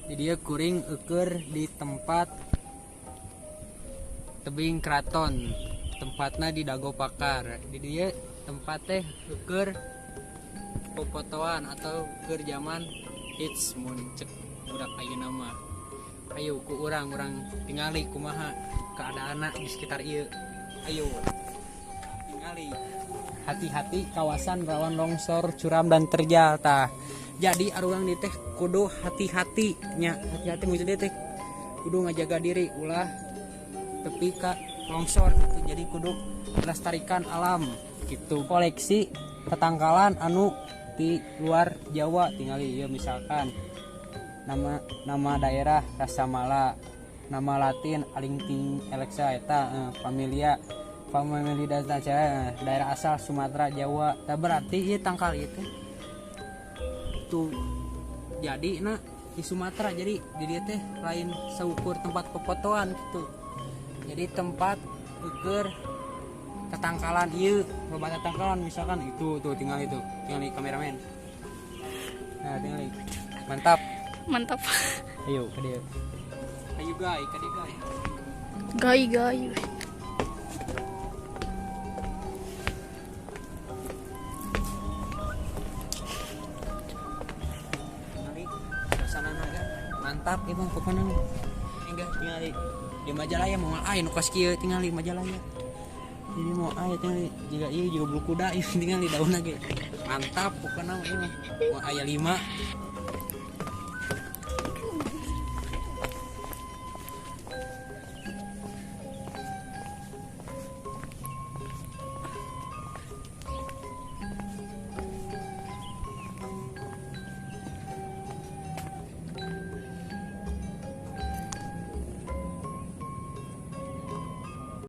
Di dieu kuring eueur di tempat tebing keraton, tempatna di Dago Pakar. Di dieu tempat teh eueur popotoan atau keur zaman hits mun cek budak ayeuna mah. Ayo ku urang tingali kumaha keadaanna di sekitar ieu. Ayo tingali. Hati-hati kawasan rawan longsor, curam dan terjal tah. Jadi arurang di teh kudu hati-hati nya, hati-hati maksudnya teh kudu ngajaga diri ulah tepi ka longsor gitu. Jadi kudu melestarikan alam gitu. Koleksi tetangkalan anu di luar Jawa tingali ieu misalkan nama daerah Rasamala, nama Latin Alingting Alexa eta familia Family daerah asal Sumatera Jawa. Tah berarti ieu tangkal ieu teh tuh jadi nah di Sumatera. Jadi di dieu teh lain seukur tempat pepotoan gitu. Jadi tempat ukur tetangkalan ieu, loba tetangkalan misalkan itu tuh tinggal itu, tinggal di kameramen. Nah, tinggal mantap. Mantap. Ayo ke dieu. Ayo guys, ke dieu guys. Gai gai. Mantap ieu mah pokona mah. Enggak tingali di Majalaya mau aya nu kos kieu tingali Majalaya. Jadi mau aya tingali jiga ieu juga bulu kuda ieu tingali daunna ge. Mantap pokona mah ieu mah. Mau aya 5.